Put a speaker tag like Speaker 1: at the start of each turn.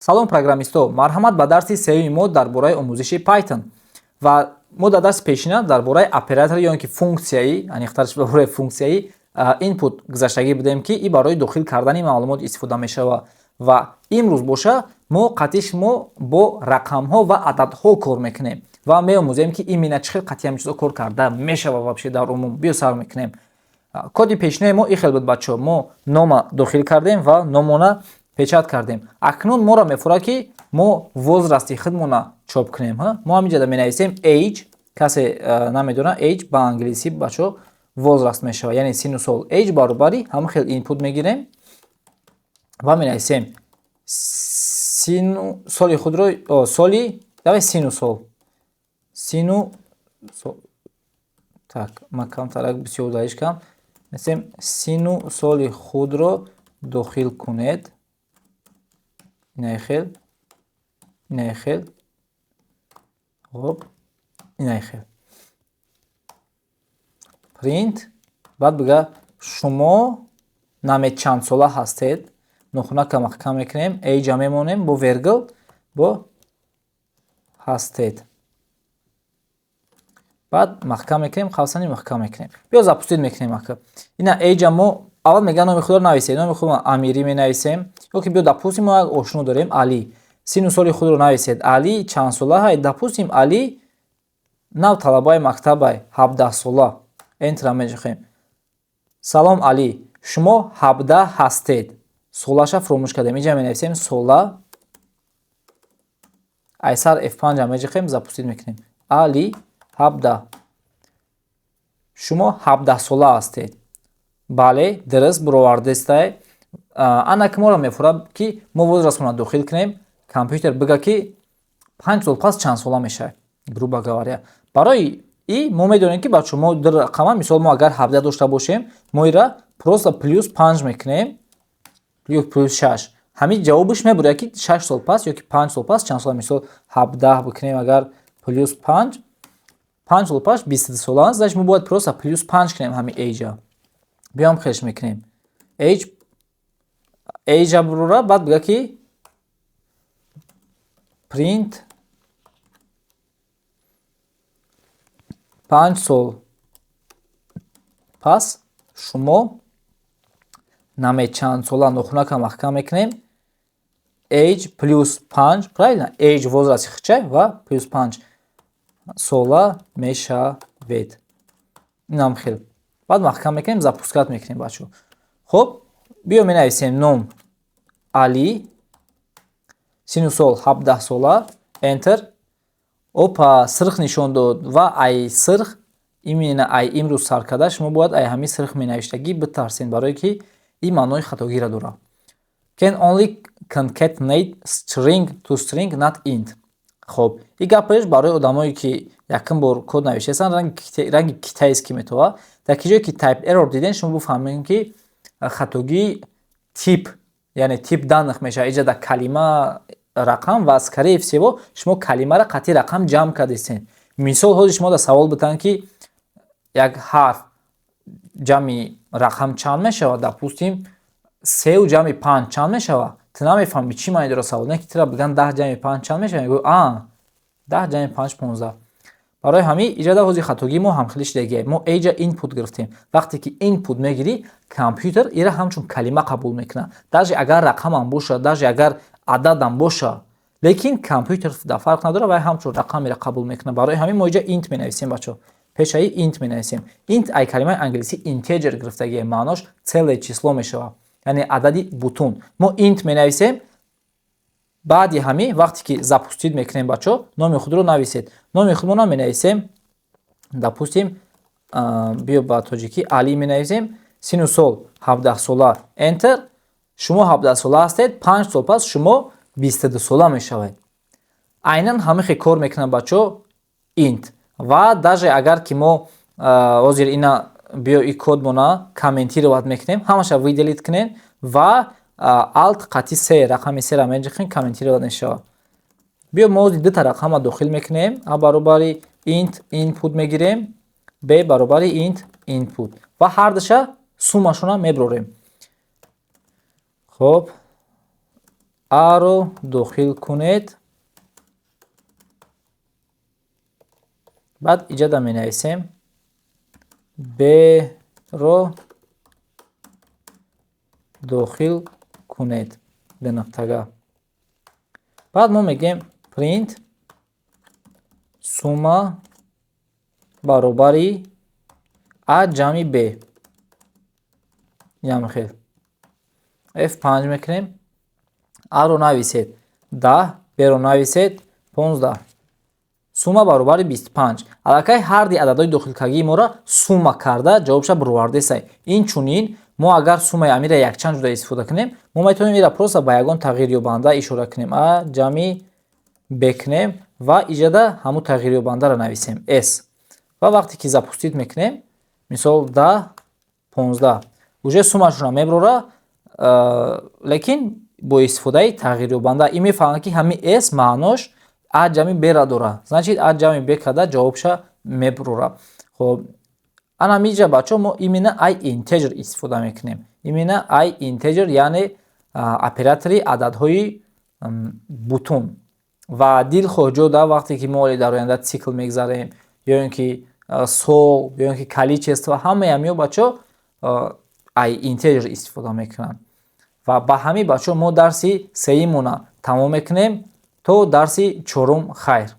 Speaker 1: Салом, программистҳо! Марҳамат ба дарси сеюми мо дар бораи омӯзиши Python. Ва мо дар дарси пешина дар бораи оператор ё ин ки функсияи, аниқтарш ба бораи функсияи input гузаштагӣ будем, ки и барои дохил кардани маълумот истифода мешавад. Ва имрӯз боша, мо қатъи шумо бо рақамҳо ва ададҳо кор мекунем ва меомӯзем, ки именно чӣ хел қатъи ҳамин чизо кор карда мешавад вообще дар умум. Биё, сар мекунем. Коди пешинаи мо и хел буд, бачаҳо: мо нома дохил кардем ва номона печать кардем. Акнун моро мефурад, ки мо возрасти худмона чоп кунем. Мо ҳаминҷода менависем age. Касе намедонад, age ба англисӣ, бачаҳо, возраст мешавад, яъне сину сол. Age баробари ҳамин хел input мегирем ва менависем сину соли худро, соли, давай, сину сол, сину сол. Так, ман камтарак бисёр удалиш кардам. Менависем: сину соли худро дохил кунед. Инаи хел, инаи хел. Хоб, инаи хел. Print. Баъд бига: шумо наме чанд сола ҳастед? Нохунака маҳкам мекунем, age мемонем бо вергул, бо ҳастед. Баъд маҳкам мекунем, қавсани маҳкам мекунем. Биё, запустить мекунем. Ака, ина age мо аввал мега: номи худро нависед. Номи худро Амирӣ менависем ё ки биё, допустим, мо як ошно дорем, Али. Сину соли худро нависед. Али чанд сола? Допустим, Али нав талабаи мактабай, 17-сола. Enter а меҷухем. Салом, Али, шумо 17 ҳастед. Солаша фуромӯш кардем, инҷа менависем сола. Айсар F5 меҷихем, запустить мекунем. Али 17. Шумо 17-сола ҳастед. Бале, дуруст буровардестай. Ана ки моро мефурад, ки мо возрастмона дохил кунем, компютер бига, ки 5 сол пас чанд сола мешавад, грубо говоря. Барои и мо медонем, ки, бачо, мо ду рақама, мисол, мо агар 17 дошта бошем, мо ира просто плюс панҷ мекунем ё плюс шаш, ҳамин ҷавобаш мебурад, ки 6 сол пас ё ки 5 сол пас чанд сола. Мисол, 17 бикунем агар плюс панҷ, 5 сол пас 22 сола аст. Значит, мо бояд просто плюс панҷ кунем ҳамин age. Биём, хеш мекунем. Age, age бурура. Баъд бига, ки print 5 сол пас шумо наме чанд сола. Нохунака маҳкам мекунем. Age плюс панҷ, правильно, age возрасти хичай ва плюс панҷ сола мешавед. Инам хел. Баъд маҳкам мекунем, запускать мекунем, бачаҳо. Хуб, биё, менависем: ном Али, сину сол 17 сола. Enter. Опа, сирх нишон дод. Ва ай сирх, именно ай имрӯз сар карда, шумо бояд ай ҳамин сирх менавиштагӣ битарсед, барое ки ин маънои хатогиро дорад. Can only concatenate string to string, not int. Хоб, ин гапаш барои одамое, ки якум бор код навиштаастанд, ранги китайский метова. Дар ки ҷое ки type error диден, шумо бифаҳмед, ки хатогии тип, яъне тип данных мешавад. Иҷа дар калима рақам ва, скорее всего, шумо калимаро қатъи рақам ҷамъ кардистед. Мисол, ҳозир шумо дар савол битанд, ки як ҳарф ҷамъи рақам чанд мешавад, допустим, сеу ҷамъи панҷ чанд мешавад, ту намефаҳмӣ чӣ маъни дорад савол. Не ки тура бигӯянд: 10 ҷамъи панҷ чанд мешавад? Мегӯӣ: а, 10 ҷамъи панҷ 15. Барои ҳамин иҷода ҳозир хатогии мо ҳамхелиш дигае. Мо age input гирифтем. Вақте ки input мегирӣ, компютер ира ҳамчун калима қабул мекунад, даже агар рақамам бошад, даже агар ададам боша, лекин компютер да фарқ надорад, вай ҳамчун рақамеро қабул мекунад. Барои ҳамин мо иҷа int менависем, бачаҳо, пешаи int менависем. Int ай калимаи англисӣ integer гирифтагие, маънош целое число мешавад, яъне адади бутун. Мо int менависем. Баъди ҳамин, вақте ки запустить мекунем, бачаҳо, номи худро нависед. Номи худмона менависем, допустим, биё, ба тоҷикӣ Али менависем, сину сол 17-сола. Enter. Шумо 17-сола ҳастед, 5 сол пас шумо 22-сола мешавед. Айнан ҳамин хел кор мекунад, бачаҳо, int. Ва даже агар ки мо ҳозир ина, биё, и кодмона комментировать мекунем, ҳамаша выделить кунем ва Alt қатъи се, рақами сера меҷихем, комментировать мешавад. Биё, мо ҳозир дута рақама дохил мекунем. А баробари int input мегирем, б баробари int input ва ҳардуша суммашона меброрем. Хоб. Аро дохил кунед. Баъд иҷада менависем Б-ро дохил кунед, ду нуқтага. Баъд мо мегӯем print сумма баробари а ҷамъи б. Инам хел F5 мекунем. Аро нависед 10, б-ро нависед 15, сумма баробари 25. Аллакай ҳарди ададҳои дохилкардагии моро сумма карда, ҷавобша бировардесай. Инчунин мо агар суммаи амира якчанд ҷуда истифода кунем, мо метавонем ира просто ба ягон тағйирёбанда ишора кунем, а ҷамъи б кунем ва иҷада ҳамун тағйирёбандаро нависем с. Ва вақте ки запустить мекунем, мисол, 10, 15, уже суммашонро меброра, лекин бо истифодаи тағйирёбанда. Ин мефаҳмад, ки ҳамин с маънош а ҷамъи б-ра дора, значит, а ҷамъи б карда, ҷавобша меброра. Хоб, ана ҳамиҷа, бачаҳо, мо именно i integer истифода мекунем, именно i integer, яъне оператори ададҳои бутун. Ва дилхоҳ ҷода, вақте ки мо оли дар оянда цикл мегзарем ё ин ки сол, ё ин ки количество, ҳамаи ҳамиҳо, бачаҳо, i integer истифода мекунанд. Ва ба ҳамин, бачаҳо, мо дарси сеюмона тамом мекунем. То дарси чорум хайр.